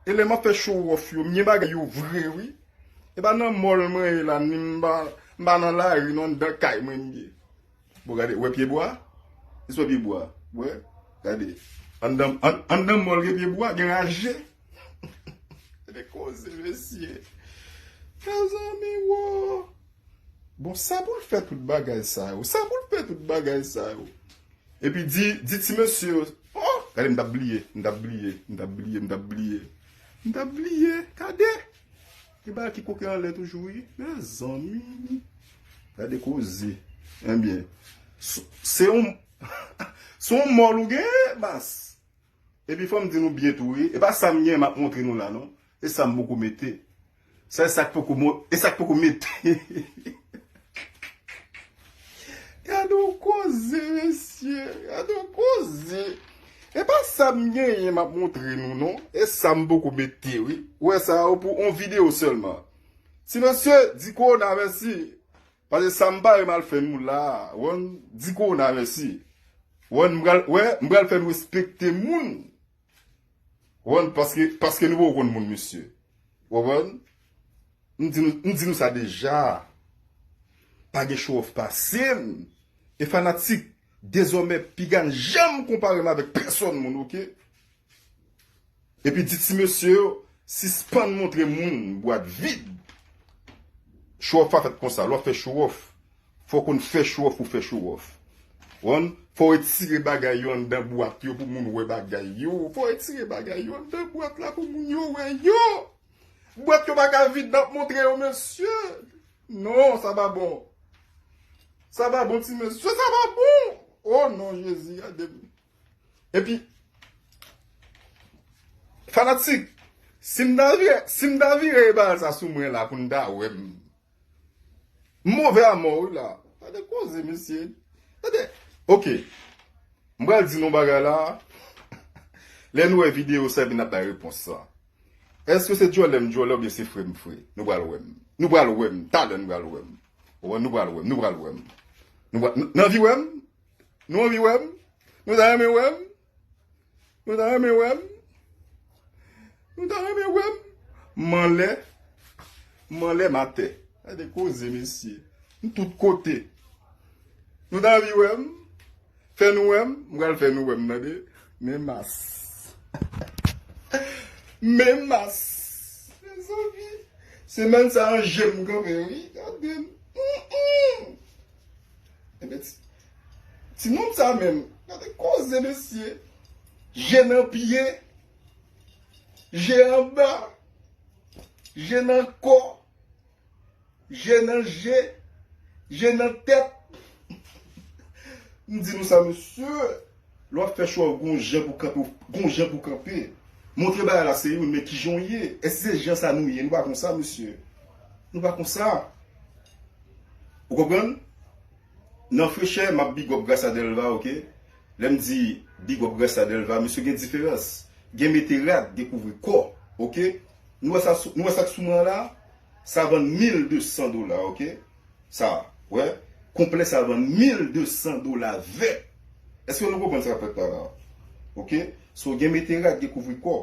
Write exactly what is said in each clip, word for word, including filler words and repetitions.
E lè m ap fè show off yo, m gen bagay yo vre, wi. E pa nan mall mwen ye la, ni m pa, m pa nan lari, non, anndan kay mwen m ye. Bon, gade, wè pye bwa? Jis wè pye bwa? Wè? Gade. Anndan, an, anndan mall gen pye bwa, gen raje. Gade koze, mesye. Mezanmi, wo. Bon, sa pou l fè tout bagay sa yo? Sa pou l fè tout bagay sa yo? Epi di, di ti mesye yo, oh, gade, m t ap bliye, m t ap bliye, m t ap bliye, m t ap bliye. M t ap bliye, gade. Gen bagay ki koke anlè toujou, wi. Mezanmi. Gade koze. Ebyen, s-, se yon, se yon mall ou genyen, mas. Epi fò m di nou byen tou, wi. E pa sa m gen m ap montre nou la, non. E sa m poko mete. Sa e sa k poko mo-, e sa k poko mete. Gade yon koze, mesye. Gade yon koze. E pa sa m genyen m ap montre nou, non. E sa m poko mete, wi. Ou wè sa, ou pou yon videyo sèlman. Ti mesye, di kowona mèsi. Paske sa m pare m al fè nou la, wè, di kowona mèsi. Wè, m pral, wè, m pral fè nou respekte moun. Wè, paske, paske nou poko konn moun, mesye. Wè, wè, m di nou, m di nou sa deja. Pa gen show off pase m. E fanatik, dezòmè, piga n janm konpare m avèk pèsòn moun, oke? Epi di ti mesye yo, sispann montre moun bwat vid. Show off pa fèt konsa. Lè w ap fè show off, fò w konn fè show off pou fè show off. Konprann? Fò w retire bagay yo anndan bwat yo pou moun wè bagay yo. Fò w retire bagay yo anndan bwat la pou moun yo wè yo. Bwat yo pa ka vid n ap montre yo, mesye. Non, sa pa bon. Sa pa bon, ti mesye. Sa pa bon. Oh non, Jezi, gade m. Epi, fanatik, si m ta vire, si m ta vire bagay sa sou mwen la pou n ta wè m. M move a mò, wi, la. Gade koze, mesye. Gade. Oke. M pral di nou bagay la. Lè nou wè videyo sa, epi n ap bay repons sa. Èske se djòlè m djòlè oubyen se fre m fre? Nou pral wè m. Nou pral wè m. Talè nou pral wè m. Ou wè, nou pral wè m. Nou pral wè m. Nou pral, n-, n anvi wè m? Nou anvi wè m? Nou ta renmen wè m? Nou ta renmen wè m? Nou ta renmen wè m? M anlè. M anlè, m atè. Gade koze, mesye. M tout kote. Nou ta anvi wè m? Fè nou wè m? M pral fè nou wè m, tande. Men mas. Men mas. Mezanmi. Semèn sa an je m kanpe, wi. Gade m. Mm, mm. Ebyen, ti, ti moun sa menm. Gade koze, mesye. Je nan pye. Je anba. Je nan kò. Je nan je. Je nan tèt. M di nou sa, mesye. Lè w ap fè show, gon jan pou kanpe, gon jan pou kanpe. Montre bagay la se youn, men kijan w ye? Èske se jan sa nou ye? Nou pa konsa, mesye. Nou pa konsa. Ou konprann? Nan frechè, m ap big up Grasa Delva, oke? Lè m di big up Grasa Delva, mesye, gen diferans. Gen mete rad, gen kouvri kò, oke? Nou wè sa sou, nou wè sa k sou mwen an la? Sa vann mil de san dola, oke? Sa, wè? Konplè sa vann mil de san dola vèt. Èske nou konprann sa k ap fèt la la? Oke? So, gen mete rad, gen kouvri kò.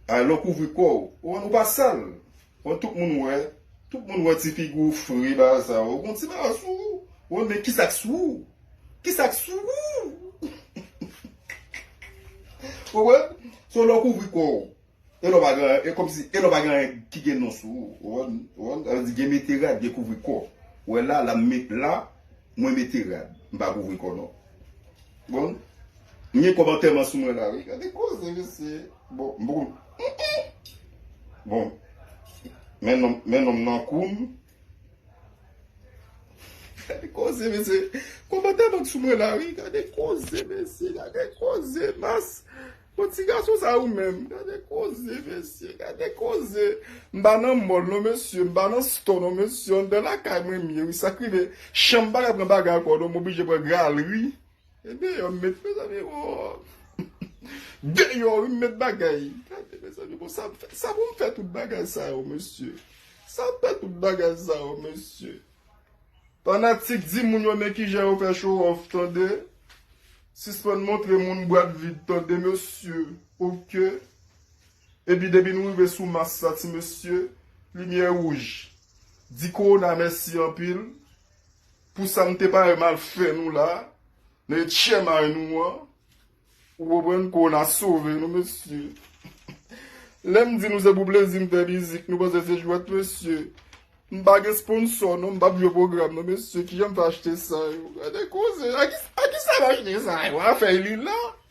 A, lè w kouvri kò w, ou, ou pa sal. Bon, tout moun wè. Tout moun wè ti figi w fre, bagay sa yo. Bon, ti bagay sou ou. Bon, men kisa k sou ou? Kisa k sou ou? Ou wè? So, lè w kouvri kò w. E lè w pa gen, e kòmsi, e lè w pa gen anyen ki gen non sou ou. Ou wè? Ou wè? Sa vle di gen mete rad, gen kouvri kò. Ou wè la, la m met la, mwen mete rad. M pa kouvri kò non. Bon, m gen kòb antèman sou mwen la, wi. Gade koze, mesye. Bon, m poko. Bon, men nonm, men nonm nan kou m. Gade koze, mesye. Kòb antèman sou mwen la, wi. Gade koze, mesye. Gade koze, mas. Bon, ti gason sa ou menm. Gade koze, mesye. Gade koze. M pa nan mòl non, mesye. M pa nan stò non, mesye. Anndan lakay mwen m ye, wi. Sa k rive, chanm pa ka pran bagay ankò non. M oblije pran galri. E deyò m met, mezanmi, o. Deyò, wi, m met bagay. Gade, mezanmi, bon, sa m fè, sa pou m fè tout bagay sa yo, mesye. Sa m fè tout bagay sa yo, mesye. Fanatik, di moun yo men kijan yo fè show off, tande. Sispann montre moun bwat vid, tande, mesye. Oke. Epi depi nou rive sou mas sa, ti mesye, limyè wouj. Di kowona mèsi anpil pou sa m te parèt mal fè nou la, nan etchèmay nou an. Ou konprann, kowona sove nou, mesye. Lè m di nou se pou plezi m fè mizik, nou panse se jwèt, mesye. M pa gen sponsò non, m p ap jwe pwogram non, mesye. Kijan m fè achte sa yo? Gade koze, a ki, a ki sa m achte sa yo? Afè li la.